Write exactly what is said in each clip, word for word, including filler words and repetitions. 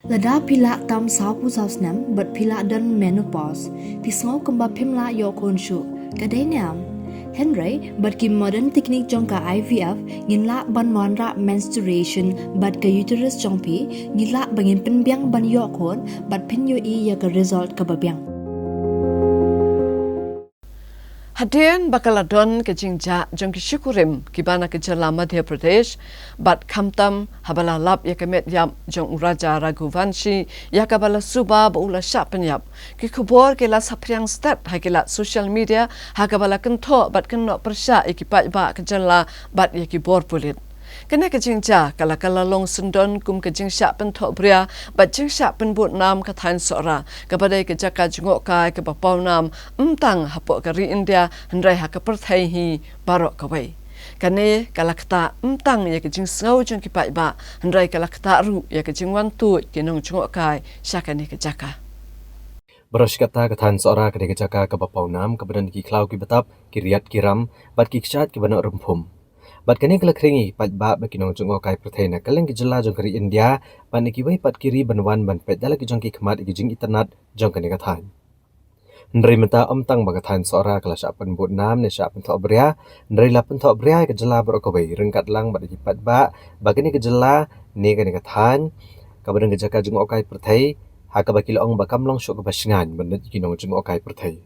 Lada phi lah tam sawphew saw snem bad phi lah don menopause, phi sngew kumba phim lah ïoh khun shuh, ka dei ne em? Hynrei bad ki modern technique jong ka I V F, ngin lah ban wanrah menstruation bad ka uterus jong phi, ngin lah ba ngin pynbiang ban ïoh khun bad phin ïohi ïa ka result kaba biang. Hadien ba ka la don ka jingjah jong ki shikurim kiba na ka jylla Madhya Pradesh, bad khamtam haba la lap ïa ka met ïap jong u Raja Raghuvanshi ïa kaba la suba ba u la shah pynïap, ki khubor ki la saphriang stet ha ki lad social media ha kaba la kynthoh bad kynnoh pyrshah ïa ki paidbah ka jylla bad ïa ki bor pulit. Kane ka jingjia ka la ka la long syndon kum ka jingshah pynthohbria bad jingshah pynbud nam ka thaiñ Sohra, kaba dei ka jaka jngohkai kaba pawnam ym tang hapoh ka ri India hynrei ha ka pyrthei hi baroh kawei. Kane ka la ktah ym tang ïa ka jingsngew jong ki paidbah hynrei ka la ktah ruh ïa ka jingwan tuid ki nongjngohkai sha kane ka jaka. Baroh shi katta ka thaiñ Sohra ka dei ka jaka kaba pawnam, kaba don ki khlaw kiba tap, ki riat ki ram bad ki kshaid kiba noh rymphum. Bad kane ka la khring ïa ki paidbah bad ki nongjngohkai pyrthei na kylleng ki jylla jong ka ri India bad na kiwei pat ki ri ban wan ban peit da la ki jong ki khmat ïa ki jingitynnad jong kane ka thaiñ. Hynrei mynta ym tang ba ka thaiñ Sohra ka la shah pynbud nam ne shah pynthohbria, hynrei la pynthohbria ïa ka jylla baroh kawei, ryngkat lang bad ïa ki paidbah ba kane ka jylla ne kane ka thaiñ kaba don ka jaka jngohkai pyrthei, ha kaba ki la ong ba kam long shuh kaba shngaiñ ban leit ïa ki nongjngohkai pyrthei.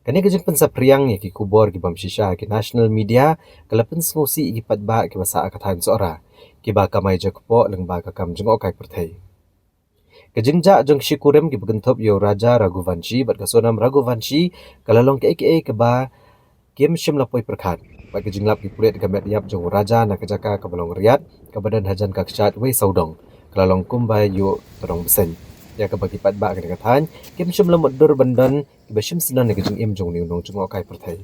Kane ka jingpynsaphriang ïa ki khubor ki bym shisha ha ki national media ka la pynsngewsih ïa ki paidbah kiba sah ha ka thaiñ Sohra, kiba kamai jakpoh lyngba ka kam jngohkai pyrthei. Ka jingjah jong ki shikurim kiba kynthup ïa u Raja Raghuvanshi bad ka Sonam Raghuvanshi ka la long kaei kaei kaba kim shym la poi pyrkhat. Bad ka jinglap ki pulit ïa ka met ïap jong u Raja na ka jaka kaba long riat, kaba don hajan ka kshaid wei sawdong, ka la long kumba ïuh tyrong bseiñ, ïa kaba ki paidbah kane ka thaiñ kim shym la mutdur ban don kiba shim syndon ïa ka jingim jong une u nongjngohkai pyrthei.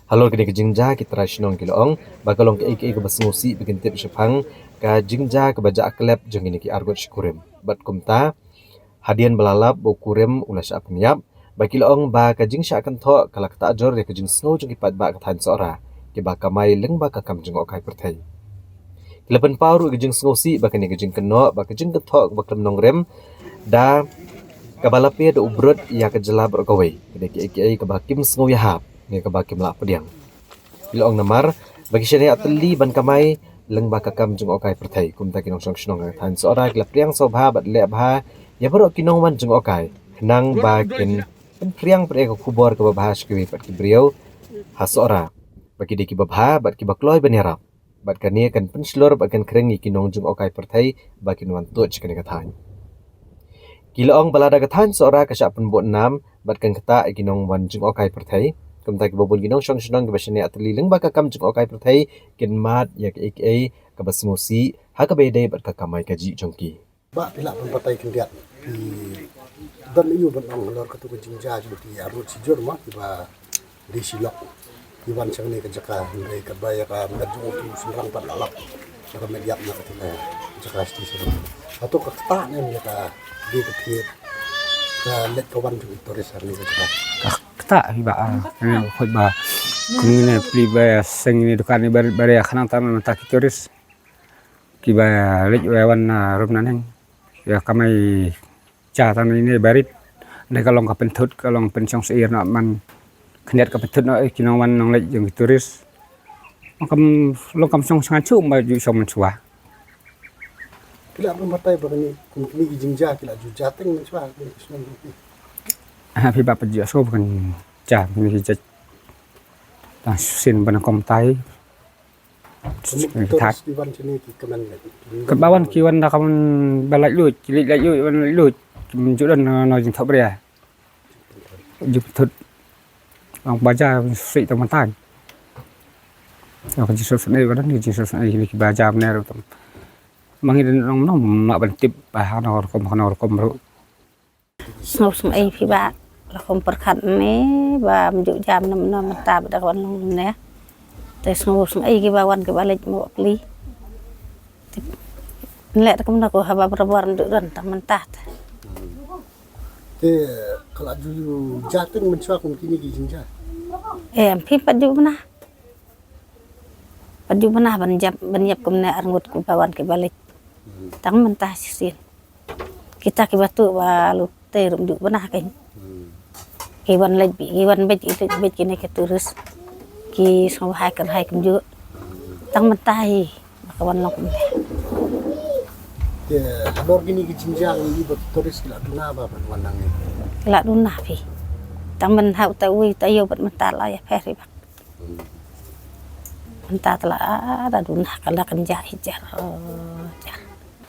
Halor kane ka jingjia, ki trai shnong ki la ong ba ka long kaei kaei kaba sngewsih ba kin tip shaphang ka jingjia kaba jah klep jong kine ki arngut shikurim. Bad kumta, hadien ba la lap ba u kurim u la shah pynïap, ba ki la ong ba ka jingshah kynthoh ka la ktah jur ïa ka jingsngew jong ki paidbah ka thaiñ Sohra, kiba kamai lyngba ka kam jngohkai pyrthei. Ki la pynpaw ruh ïa ka jingsngewsih ba kane ka jingkynnoh, ba ka jingkynthoh kaba khlem nongrim, da kaba la plie da u brut ïa ka jylla baroh kawei, ka dei kaei kaei kaba kim sngew ïahap ne kaba kim lah pdiang. Ki la ong namar ba ki shaniah tylli ban kamai lyngba ka kam jngohkai pyrthei. Kumta ki nongshong shnong ka thaiñ Sohra ki la pdiang sngewbha bad leh bha ïa baroh ki nongwan jngohkai, khnang ba kin pynphriang pyrshah ïa ka khubor kaba bha sha kiwei pat ki briew ha Sohra, ba ki dei kiba bha bad kiba kloi ban ïarap. Bad kane kan pynshlur bad kan khring ïa ki nongjngohkai pyrthei ba kin wan tuid sha kane ka thaiñ. Ki la ong ba lada ka thaiñ Sohra ka shah pynbud nam bad kan ktah ïa ki nongwan jngohkai pyrthei, kumta kiba bun ki nongshong shnong kiba shaniah tylli lyngba ka kam jngohkai pyrthei kin mad ïa kaei kaei kaba sngewsih ha kaba ïadei bad ka kamai kajih jong ki. Bah, phi lah ban batai khyndiat, phi don aiu ban ong halor katu ka jingjia jong ki arngut shijur ma kiba dei shi lok ki wan sha kane ka jaka, hynrei katba ïa ka met jong utu u shynrang pat la lap ïa ka met ïap na katu ka jaka shisha. Hato ka ktah ne em ïa ka dei ka thied ka leit ka wan jong ki tourist ha kane ka jaka? Ka ktah hi bah, ah, kane ka khuid bah. Kane pli ba seng ne dukan ne barit barit khnang tang mynta ki tourist kiba leit wan, ah, rum naneng. Ïa kamai ja tang ine barit. Dei ka long ka pynthut, ka long pynshong syiar noh man khyndiat ka pynthut noh, eh, ki nongwan nongleit jong ki tourist. Long kam, long kam shong sngewsih ba ju shong mynshuwa. Phi lah ban batai ba kane, kum kine ki jingjia ki la ju jia teng mynshuwa, kine ki shnong ki. Ah, phi bah, phi ju sngew ba kan jia kine ki jia. Tang shisien ba nyngkong tai. Ki thak. Ki wan shane ki kmen leh. Kaba wan ki wan da ka mon ba laitluid, ki leit laitluid, wan laitluid. Kim ju don, no, no jingthohbria. Ju pynthut. Ong ba jia shisha tang mynta. Ong ka jingsngewsih ne, ka don jingsngewsih ne, ki ba jia ne ruh tang. Ma ngi don ong, no, ma ban tip ba hano rukom, hano rukom ruh. Sngewsih ei phi bah, la kham pyrkhat ne ba ym ju jia ne mynta ba da ka wan long ne. Te sngewsih ei kiba wan kiba leit mo pli. Te leh te kumno ko haba barabor ym ju don tang mynta te. Te ka la ju jia teng mynshuwa kum kine ki jingjia? Em, phi pat ju bna. Pat ju bna ban jap, ban ïap kumne arngut kiba wan kiba leit. Tang mynta shisien. Kita kiba tuh ba lute ruh ym ju bna kein. Ki wan leit beit, ki wan beit, ki leit beit kine ki tourist. Ki sngewbha kyrhai kumjuh. Tang mynta hi ba ka wan long kumne. Te halor kine ki jingjia ngi i ba ki tourist ki la duna ba ban wan nangne. Ki la duna phi. Tang mynta uta uwi uta ïew bad mynta la ïapher hi ba. Mynta te la, ah, da duna ka la kynja hi jar, oh, jar.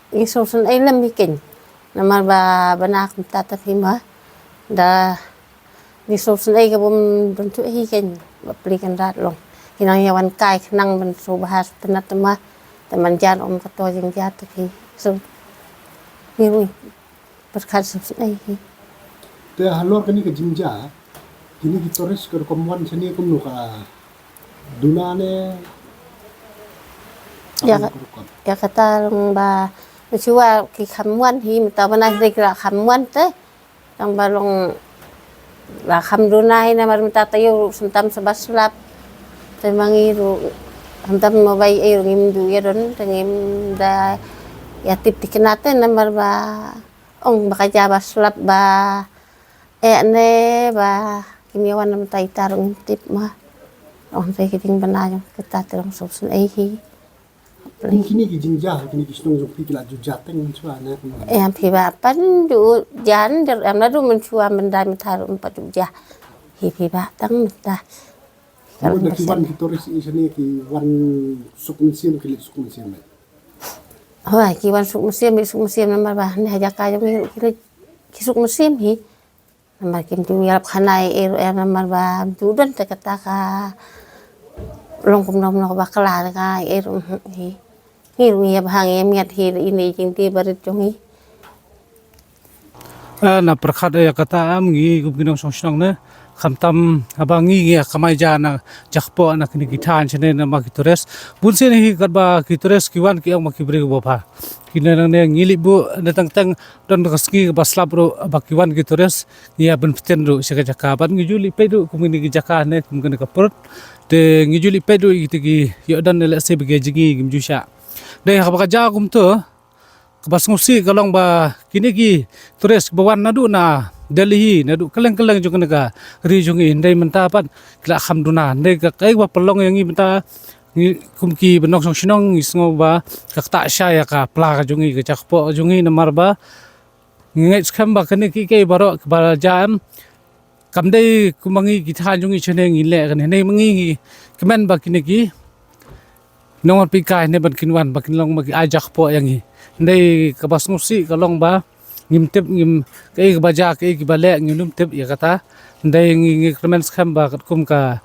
Ngi sngewsynei lem hi kein. Namar ba bana kumta te phi ma da ngi sngewsynei ka bym don tu hi kein. Ba pli kan rat long. Ki nang ïa wan kai khnang ban sngewbha sngewtynnat te ma. Te man jan ym ka to jingjia te phi. So, ngi ruh pyrkhat sngewsynei hi. Te halor kane ka jingjia, kine ki tourist ka rukom wan shane kumno, ka duna ne? Ïa ka, ïa kata long ba, mynshwa ki kham wan hi, mynta bana hi ki la kham wan te. Tang ba long la kham duna hi namar mynta te ïew ruh khamtam sa ba slap. Te ma ngi ruh khamtam mo bai ei ruh ngim ju ïadon, te ngim da ïatip thikna te namar ba ong ba ka jia ba slap ba eh ne ba kim ïa wan namar ita ruh ngim tip ma. Ong te ki jingbna jong kita te long sngewsynei hi. Kum kine ki jingjia, kine ki shnong jong phi ki la ju jia teng mynshwa ne kumno? Em phi ba pan ju jia, em naduh mynshwa mynta mynta ruh em pat ju jia. Hi phi ba tang mynta. Kumno da ki wan ki tourist i shane ki wan suk mynsiem, ki leit suk mynsiem ne? Hooid, ki wan suk mynsiem, leit suk mynsiem namar ba ne ha jaka jong ngi ruh ki leit ki suk mynsiem hi. Namar kim ju ïalap khana ei ei ruh, eh, namar ba ju don te kata ka long kumno kumno ba kla ka ei ei ruh, hmm, hi. Ngi ruh ngi ïa bha ngi ïa miat hi, ine i jingtip barit jong ngi. Eh, na pyrkhat ïa kata em ngi kum ki nongshong shnong ne. Khamtam haba ngi ngi ïa kamai ja na ja kpoh na kine ki thaiñ shane namar ki tourist. Bun sien hi katba ki tourist ki wan ki ong ma ki briew ba bha. Kine nangne ngi leit buh ne teng teng don ka sngi ba slap ruh ba ki wan ki tourist. Ngi ïa ban pynbteng ruh sha ka jaka bad ngi ju leit peit ruh kum kine ki jaka ne kum kane ka pyrthei. Te ngi ju leit peit ruh ïa kita ki ïoh don ne lehse ba ki jngi kim ju shah. Dei haba ka jia kumta kaba sngewsih ka long ba kine ki tourist kiba wan naduh na Delhi naduh kylleng kylleng jong kane ka ri jong ngi hynrei mynta pat ki la kham duna hynrei ka kaei kaba pynlong ïa ngi mynta ngi kum kiba nongshong shnong ngi sngew ba ka ktah sha ïa ka pla ka jong ngi ka ja kpoh ka jong ngi namar ba ngi ngeit skhem ba kane kiei kiei baroh kiba la jia em kam dei kum ma ngi ki thaiñ jong ngi shane ngi leh kane hynrei ma ngi ngi kmen ba kine ki nongwan peit kai ne ban kin wan ba kin long ma ki ai ja kpoh ïa ngi. Hynrei kaba sngewsih ka long ba ngim tip ngim kaei kaba jia kaei kiba leh ngim tip ïa kata. Hynrei ngi ngi kyrmen skhem ba katkum ka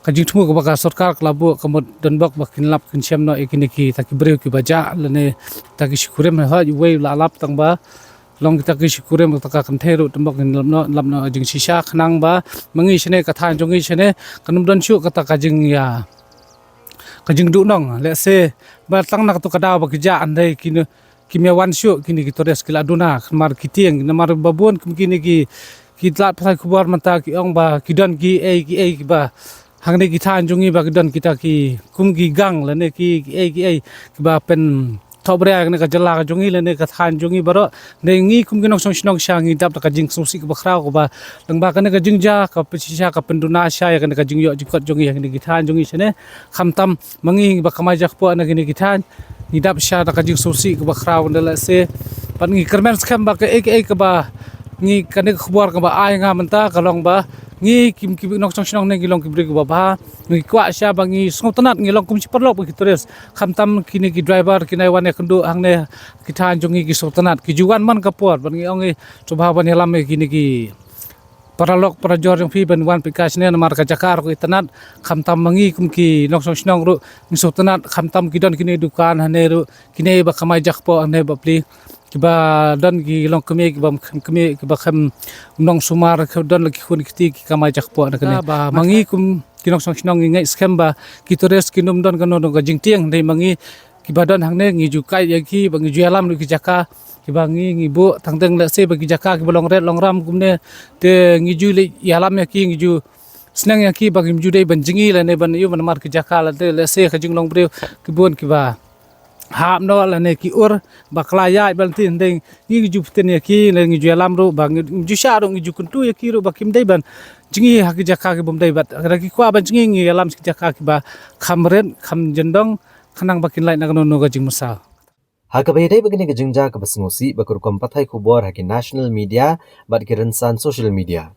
ka jingthmu kaba ka sorkar ka la buh ka mut don bok ba kin lap kin shem noh ïa kine kita ki briew kiba jah lane kita ki shikurim, hooid uwei la lap tang ba long kita ki shikurim kita ka kynthei ruh don bok kin lap noh lap noh jingshisha khnang ba ma ngi shane ka thaiñ jong ngi shane kan ym don shuh kata ka jingïa ka jingduhnong lehse ba tang na katu ka daw ba ki jah hynrei kine kim ïa wan shuh kine ki tourist ki la duna namar ki tieng namar ba bun kum kine ki ki lad pathai khubor mynta ki ong ba ki don kiei kiei kiba hangne ki thaiñ jong ngi ba ki don kita ki kum ki gang lane ki kiei kiei kiba pynthohbria kane ka jylla ka jong ngi lane ka thaiñ jong ngi baroh. Ne ngi kum ki nongshong shnong sha ngi dap da ka jingsngewsih kaba khraw kaba lyngba kane ka jingjia ka pynshisha ka pynduna sha ïa kane ka jingïoh jingkot jong ngi ha kine ki thaiñ jong ngi shane khamtam ma ngi ba kamai ja kpoh na kine ki thaiñ ngi dap sha da ka jingsngewsih kaba khraw ynda lehse. Bad ngi kyrmen skhem ba kaei kaei kaba ngi kane ka khubor kaba ai nga mynta ka long ba ngi kim ki nongshong shnong ne ngi long ki briew kiba bha. Ngi kwah sha ba ngi sngewtynnat ngi long kum shi paralok ba ki tourist khamtam kine ki driver ki nai wan ïakynduh hangne ki thaiñ jong ngi ki sngewtynnat ki ju wan man ka por bad ngi ong ngi sngewbha ban ïalam ïa kine ki paralok parajor jong phi ban wan peit kai shane namar ka jaka ruh ka itynnat khamtam ma ngi kum ki nongshong shnong ruh ngi sngewtynnat khamtam ki don kine dukan hane ruh kine ba kamai ja kpoh hane ba pli kiba don ki long kmie kiba khem kmie kiba khem nongsumar ki don la ki khun ki kti ki kamai ja kpoh na kane ba ma ngi kum ki nongshong shnong ngi ngeit skhem ba ki tourist kin ym don kano kano ka jingtieng hynrei ma ngi kiba don hangne ngi ju kait ïa ki ba ngi ju ïalam ruh ki jaka kiba ngi ngi buh tang teng lehse ba ki jaka kiba long ret long ram kumne te ngi ju leit ïalam ïa ki ngi ju sneng ïa ki ba kim ju dei ban jngi lane ban ïoh namar ki jaka lane lehse ka jinglong briew ki bun kiba hap noh lane ki ur ba khlaiñ ïaid ban tin dei ngi ju pyntin ïa ki, ngi ju ïalam ruh ba ngi ju shah ruh, ngi ju kyntu ïa ki ruh ba kim dei ban jngi ha ki jaka ki bym dei, bad lada ki kwah ban jngi, ngi ïalam sha ki jaka kiba kham rit kham jyndong, khnang ba kin lait na kano kano ka jingmysaw. Ha kaba ïadei bad kane ka jingjia kaba sngewsih, ba ka rukom pathai khubor ha ki national media bad ki rynsan social media,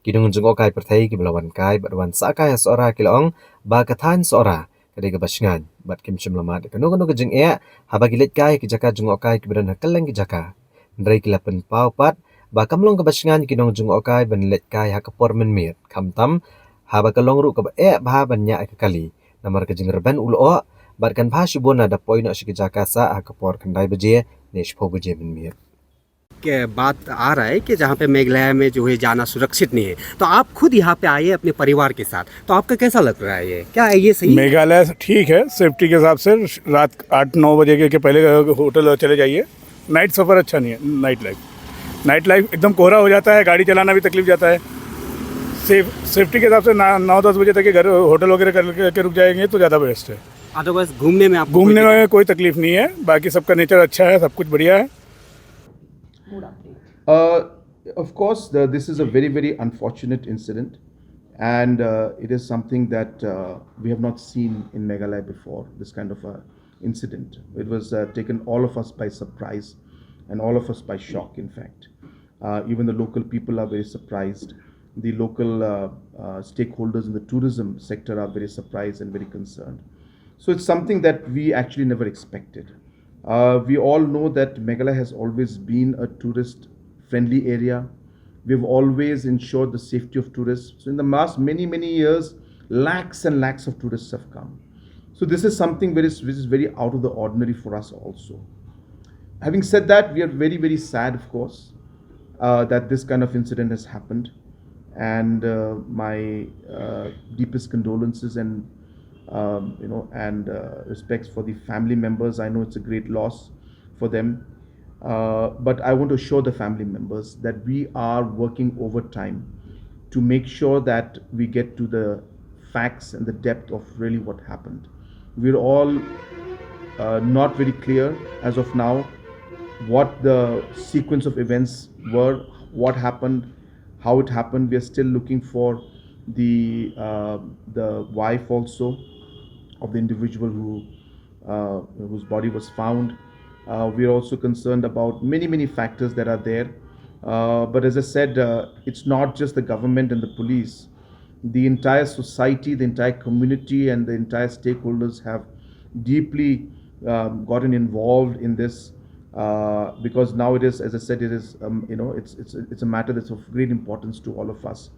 ki nongjngohkai pyrthei kiba la wan kai bad wan sah kai ha Sohra ki la ong ba ka thaiñ Sohra ka dei kaba shngaiñ bad kim shym la mad ïa kano kano ka jingeh haba ki leit kai ha ki jaka jngohkai kiba don ha kylleng ki jaka. Hynrei ki la pynpaw pat ba kam long kaba shngaiñ ïa ki nongjngohkai ban leit kai ha ka por mynmiet, khamtam haba ka long ruh kaba eh bha ban ñiah ïa ka kali, namar ka jingrben u lyoh bad kan bha shibun lada poi noh sha ki jaka sah ha ka por khyndai baje ne shiphew baje mynmiet. के बात आ रहा है कि जहाँ पे मेघालय में जो है जाना सुरक्षित नहीं है, तो आप खुद यहाँ पे आए अपने परिवार के साथ, तो आपका कैसा लग रहा है ये? क्या ये सही है? मेघालय ठीक है, सेफ्टी के हिसाब से रात आठ नौ बजे के, के पहले होटल चले जाइए। नाइट सफ़र अच्छा नहीं है, नाइट लाइफ नाइट लाइफ एकदम कोहरा हो जाता है, गाड़ी चलाना भी तकलीफ जाता है। सेफ सेफ्टी के हिसाब से ना, नौ दस बजे तक के घर होटल वगैरह करके रुक जाएंगे तो ज़्यादा बेस्ट है। अदरवाइज घूमने में आपको घूमने कोई में कोई तकलीफ नहीं है, बाकी सबका नेचर अच्छा है, सब कुछ बढ़िया है। Uh, of course, the, this is a very, very unfortunate incident, and uh, it is something that uh, we have not seen in Meghalaya before, this kind of a incident. It was uh, taken all of us by surprise and all of us by shock, in fact. Uh, even the local people are very surprised. The local uh, uh, stakeholders in the tourism sector are very surprised and very concerned. So it's something that we actually never expected. Uh, we all know that Meghalaya has always been a tourist friendly area. We've always ensured the safety of tourists. So in the last many, many years, lakhs and lakhs of tourists have come. So this is something very, which is very out of the ordinary for us also. Having said that, we are very, very sad, of course, uh, that this kind of incident has happened. And uh, my uh, deepest condolences and um, you know and uh, respects for the family members. I know it's a great loss for them, uh, but I want to assure the family members that we are working overtime to make sure that we get to the facts and the depth of really what happened. We're all uh, not very clear as of now what the sequence of events were, what happened, how it happened. We are still looking for the uh, the wife also of the individual who uh, whose body was found. Uh, we are also concerned about many, many factors that are there. Uh, but as I said, uh, it's not just the government and the police. The entire society, the entire community, and the entire stakeholders have deeply um, gotten involved in this uh, because now it is, as I said, it is um, you know it's it's it's a matter that's of great importance to all of us.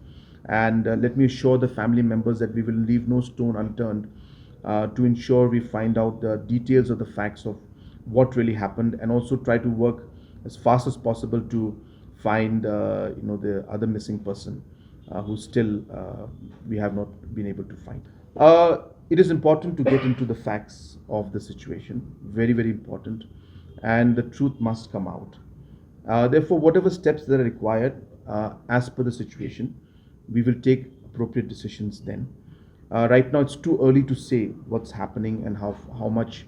And uh, let me assure the family members that we will leave no stone unturned uh, to ensure we find out the details of the facts of what really happened, and also try to work as fast as possible to find uh, you know the other missing person uh, who still uh, we have not been able to find. Uh, it is important to get into the facts of the situation, very, very important, and the truth must come out. Uh, therefore, whatever steps that are required uh, as per the situation, we will take appropriate decisions then. Uh, right now, it's too early to say what's happening and how, how much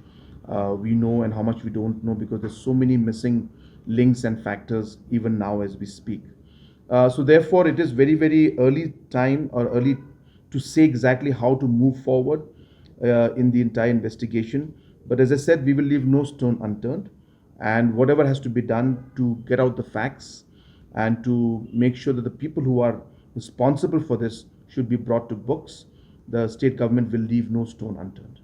uh, we know and how much we don't know, because there's so many missing links and factors even now as we speak. Uh, so therefore, it is very, very early time or early to say exactly how to move forward uh, in the entire investigation. But as I said, we will leave no stone unturned, and whatever has to be done to get out the facts and to make sure that the people who are responsible for this should be brought to books, the state government will leave no stone unturned.